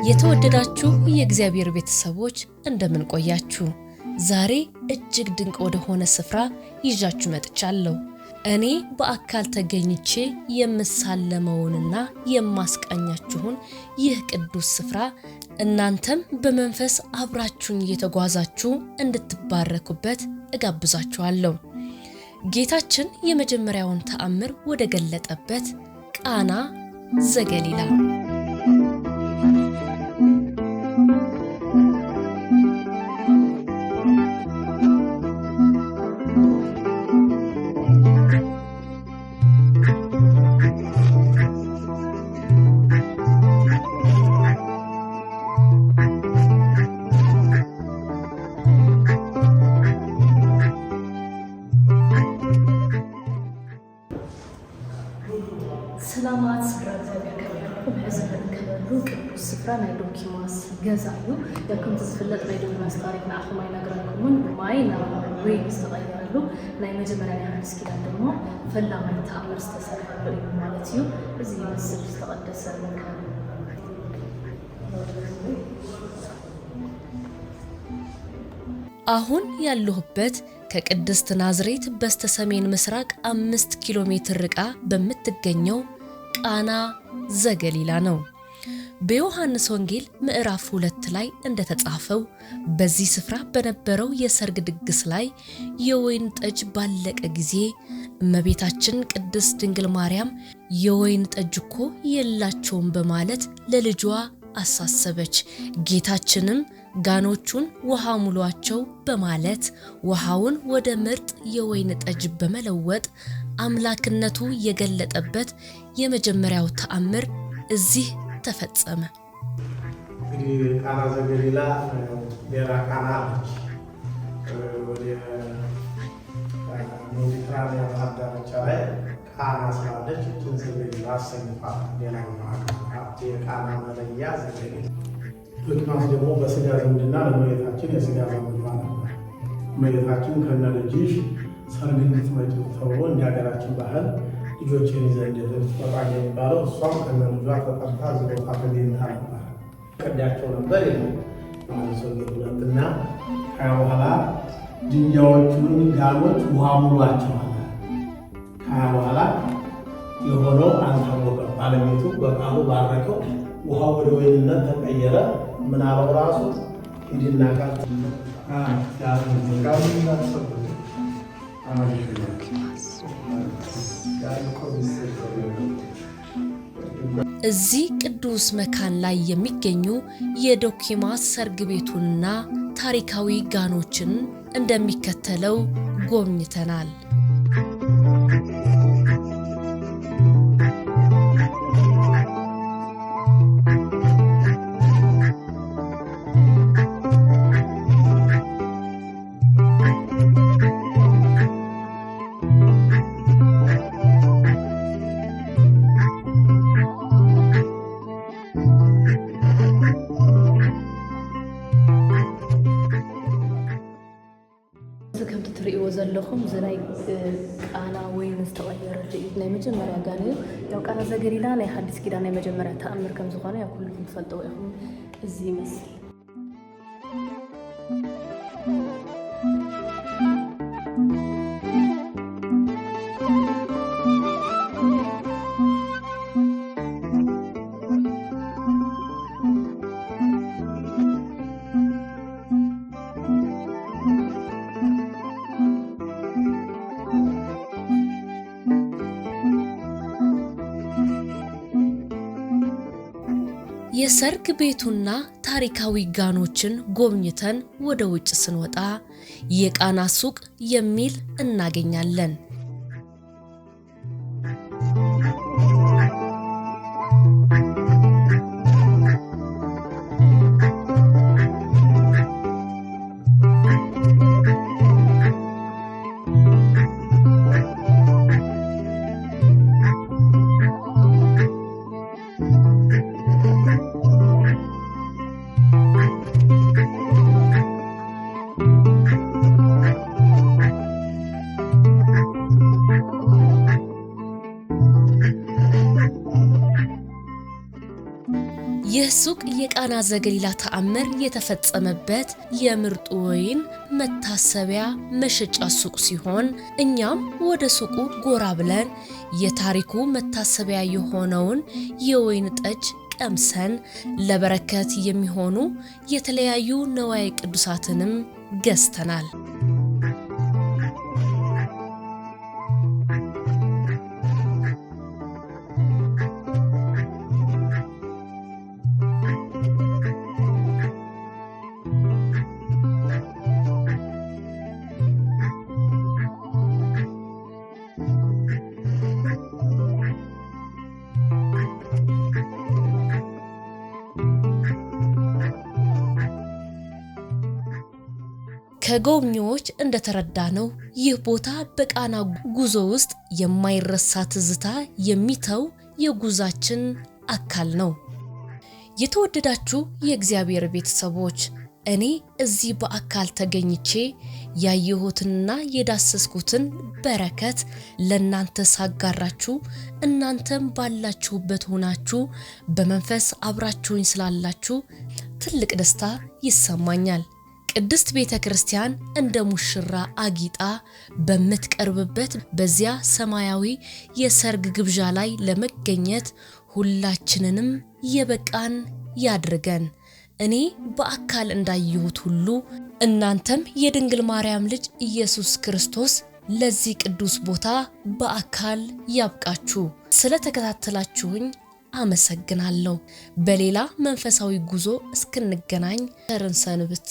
የተወደዳችሁ የእግዚአብሔር ቤተሰቦች እንደምን ቆያችሁ? ዛሬ እጅግ ድንቅ ወደ ሆነ ስፍራ ይዣችሁ መጥቻለሁ። እኔ በአካል ተገኝቼ የምሳለመውንና የማስቃኛችሁን ይህ ቅዱስ ስፍራ እናንተም በመንፈስ አብራችሁኝ እየተጓዛችሁ እንድትባረኩበት እጋብዛችኋለሁ። ጌታችን የመጀመሪያውን ተአምር ወደ ገለጠበት ቃና ዘገሊላ። ሰላማት ስድራ እግዚአብሔር ከመይ ሕዚ ንርከበሉ ቅዱስ ስፍራ ናይ ዶኪማስ ገዛ እዩ። ያው ከምቲ ዝፍለጥ ናይ ዶኪማስ ታሪክ ንኣኹም ኣይነግረኩምን። ማይ ናብ ወይን ዝተቐየረሉ ናይ መጀመርያ ናይ ሓዲስ ኪዳን ድማ ፈላማይ ተኣምር ዝተሰርሐሉ እዩ ማለት እዩ። እዚ ይመስል ዝተቐደሰ መካን። አሁን ያለሁበት ከቅድስት ናዝሬት በስተሰሜን ምስራቅ 5 ኪሎ ሜትር ርቃ በምትገኘው ቃና ዘገሊላ ነው። በዮሐንስ ወንጌል ምዕራፍ 2 ላይ እንደተጻፈው በዚህ ስፍራ በነበረው የሰርግ ድግስ ላይ የወይን ጠጅ ባለቀ ጊዜ እመቤታችን ቅድስት ድንግል ማርያም የወይን ጠጅ እኮ የላቸውም በማለት ለልጇ አሳሰበች። ጌታችንም ጋኖቹን ውሃ ሙሏቸው በማለት ውሃውን ወደ ምርጥ የወይን ጠጅ በመለወጥ አምላክነቱ የገለጠበት የመጀመሪያው ተአምር እዚህ ተፈጸመ። እንግዲህ ቃና ዘገሊላ ሌላ ቃና አለች። ወደ ሜዲትራኒያን ባህር ዳርቻ ላይ ቃና ስላለች እችን ዘገሊላ አሰኝቷል። ሌላኛዋ የቃና መለያ ዘገሊላ። ዶኪማስ ደግሞ በስጋ ዝምድና ለእመቤታችን የስጋ ዘመዷ ነበር። እመቤታችን ከነ ልጅሽ ሰርግ እንድትመጪ ተብሎ እንደ ሀገራችን ባህል ልጆችን ይዘህ እንድትመጣ የሚባለው፣ እሷም ከነ ልጇ ተጠርታ እዚህ ቦታ ተገኝታ ነበር። ቀዳቸው ነበር ይላል ዮሐንስ ወንጌል 2። እና ከያ በኋላ ድንጋዮቹን ጋኖች ውሃ ሙሏቸዋል። ከያ በኋላ የሆነው አልታወቀም። ባለቤቱ በቃሉ ባረከው፣ ውሃው ወደ ወይንነት ተቀየረ። ምን አለው ራሱ? ሂድና ቃል እዚህ ቅዱስ መካን ላይ የሚገኙ የዶኪማስ ሰርግ ቤቱንና ታሪካዊ ጋኖችን እንደሚከተለው ጎብኝተናል። እዚ ከምቲ ትርእይዎ ዘለኹም እዚ ናይ ቃና ወይን ዝተቐየረሉ እዩ። ናይ መጀመርያ ጋን እዩ። ያው ቃና ዘገሊላ ናይ ሓዲስ ኪዳን ናይ መጀመርያ ተኣምር ከም ዝኾነ ያው ኩልኩም ትፈልጥዎ ኢኹም። እዚ ይመስል። የሰርግ ቤቱና ታሪካዊ ጋኖችን ጎብኝተን ወደ ውጭ ስንወጣ የቃና ሱቅ የሚል እናገኛለን። ይህ ሱቅ የቃና ዘገሊላ ተአምር የተፈጸመበት የምርጡ ወይን መታሰቢያ መሸጫ ሱቅ ሲሆን እኛም ወደ ሱቁ ጎራ ብለን የታሪኩ መታሰቢያ የሆነውን የወይን ጠጅ ቀምሰን ለበረከት የሚሆኑ የተለያዩ ነዋየ ቅዱሳትንም ገዝተናል። ከጎብኚዎች እንደተረዳነው ይህ ቦታ በቃና ጉዞ ውስጥ የማይረሳ ትዝታ የሚተው የጉዟችን አካል ነው። የተወደዳችሁ የእግዚአብሔር ቤተሰቦች፣ እኔ እዚህ በአካል ተገኝቼ ያየሁትንና የዳሰስኩትን በረከት ለእናንተ ሳጋራችሁ እናንተም ባላችሁበት ሆናችሁ በመንፈስ አብራችሁኝ ስላላችሁ ትልቅ ደስታ ይሰማኛል። ቅድስት ቤተ ክርስቲያን እንደ ሙሽራ አጊጣ በምትቀርብበት በዚያ ሰማያዊ የሰርግ ግብዣ ላይ ለመገኘት ሁላችንንም የበቃን ያድርገን። እኔ በአካል እንዳየሁት ሁሉ እናንተም የድንግል ማርያም ልጅ ኢየሱስ ክርስቶስ ለዚህ ቅዱስ ቦታ በአካል ያብቃችሁ። ስለተከታተላችሁኝ አመሰግናለሁ። በሌላ መንፈሳዊ ጉዞ እስክንገናኝ ቸርን ሰንብት።